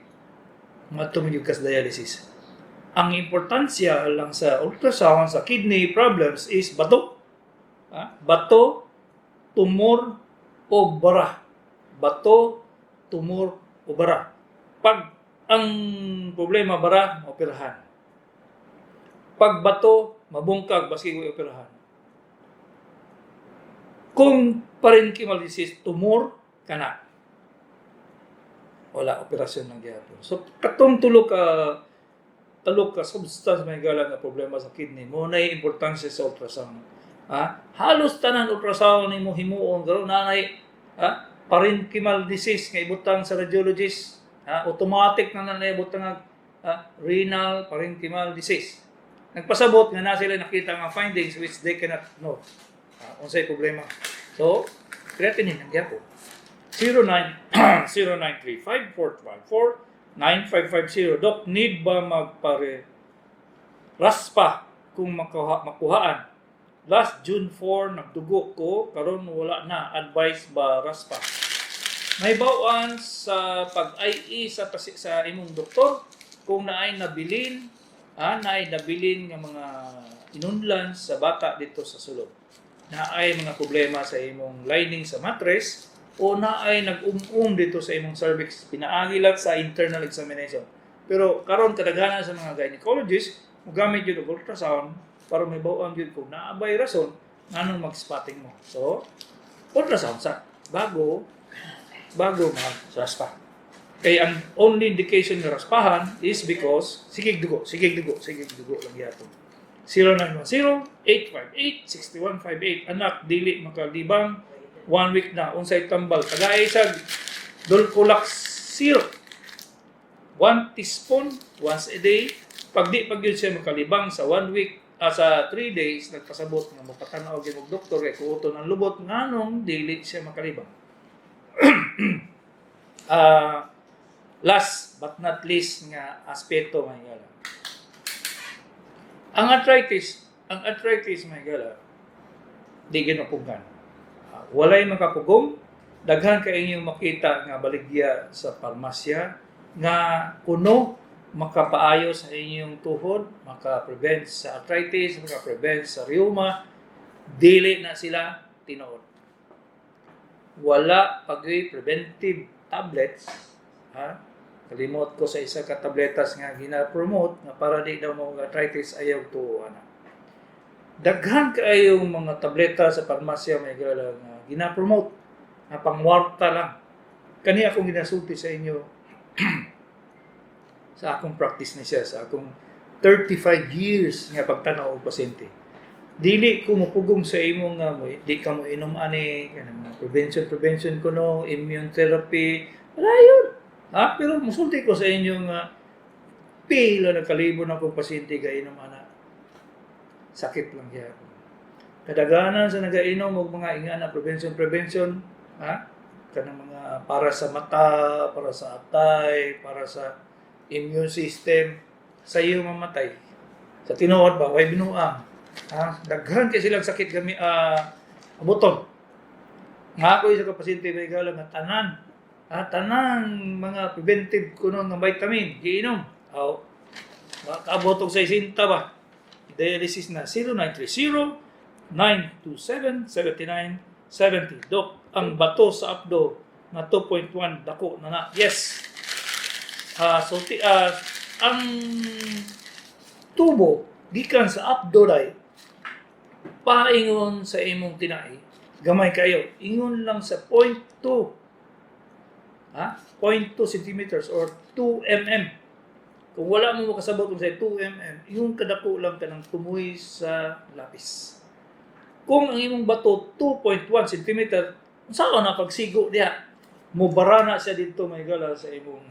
ngadto man gyud kas dialysis. Ang importansya lang sa ultrasound sa kidney problems is bato. Ha? Bato, tumor, o bara. Bato, tumor, o bara. Pag ang problema bara, maoperahan. Pag bato, mabungkag, baski ko operahan. Kung parenchymal disease, tumor, kana. Wala, operasyon ng gyapon. So, katong tulo ka substance may gala nga problema sa kidney mo na importansya sa ultrasound. Ha? Halos tanan ultrasound nimo himuon karon nanay, ha? Parenchymal disease nga ibutang sa radiologist, ha? Automatic na na ibutang nga, ha? Renal parenchymal disease. Nagpasabot nga na sila nakita nga findings which they cannot know. Ha? Unsay problema. So, creatinine ang gyapon. 09 0935 454 9550. Doc, need ba magpare raspa kung makuhaan? Last June 4, nagdugo ko, karon wala na. Advice ba raspa? May bawaan sa pag-IE sa imong doktor kung naay nabilin, naay nabilin nga mga inunlan sa bata dito sa sulod. Naay mga problema sa imong lining sa mattress o naay nag-um-um dito sa imong cervix, pinaagi lang sa internal examination. Pero karon kadaghanan sa mga gynecologist mogamit yun og ultrasound para may bawaan gyud kung naabay rason nganong mag-spotting mo. So, ultrasound sa bago bago mag-raspa. Kay ang only indication nga raspahan is because sigig dugo, sigig dugo, sigig dugo lang gyapon. 0910-858-6158. Anak, dili makalibang, one week na, unsay tambal? Tagay sa Dulcolax syrup. 1 teaspoon once a day. Pag di pag yun siya makalibang sa one week, sa 3 days, nagpasabot nga mapatanaw gyud og doktor kay kuoton ang lubot nganong dili siya makalibang. Last but not least nga aspeto, mga higala. Ang arthritis, mga higala, di ginapugan. Walay makapugong, daghan kay inyong makita nga baligya sa parmasya nga kuno makapaayo sa inyong tuhod, maka-prevent sa arthritis, maka-prevent sa rheuma, dili na sila tinuod. Wala pag preventive tablets, ha? Kalimot ko sa isa ka tabletas nga gina-promote nga para di daw mo arthritis, ayaw to ana. Daghan kaayong mga tableta sa parmasya, may gala, nga gina-promote nga pangwarta lang. Kani akong ginasulti sa inyo sa akong practice ni siya sa akong 35 years nga pagtanaw og pasyente. Dili ko mupugong sa imo nga mo di ka mo inom ani kanang mga prevention prevention kuno, immune therapy, wala yun. Ha, pero musulti ko sa inyo nga pila na kalibo na akong pasyente gainom ana. Sakit lang gyapon. Kadaghanan sa nagainom og mga ingana prevention prevention, ha, kanang mga para sa mata, para sa atay, para sa immune system, sa iyo mamatay. Sa tinuod ba, way binuang. Ha, daghan kay silang sakit gami abuton. Nga ako isa ka pasyente may gala nga tanan. Ha, tanan mga preventive kuno nga vitamin giinom. Aw. Makaabot og 60 ba. Dialysis na. 0930 927 79 70. Dok, ang bato sa apdo nga 2.1 dako na na. Yes. So ang tubo gikan sa apdo dai paingon sa imong tinai, gamay kayo, ingon lang sa 0.2, ha, 0.2 centimeters or 2 mm. Kung wala mo makasabot kung sa 2 mm, yung kadako lang kanang tumoy sa lapis. Kung ang imong bato 2.1 centimeter, unsa na pagsigo diha? Mubara na siya dito, mga higala, sa imong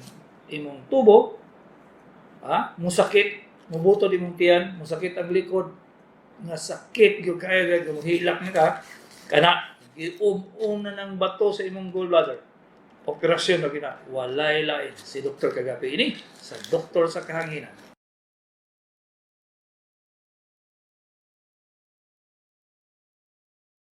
imong tubo. Ha? Musakit, mubutod imong tiyan, musakit ang likod, nga sakit gyud kaayo kay hilak na ka kana gium-um na ng bato sa imong gallbladder. Operasyon na gina, walay lain si Dr. Kagapi ini sa Doktor sa Kahanginan.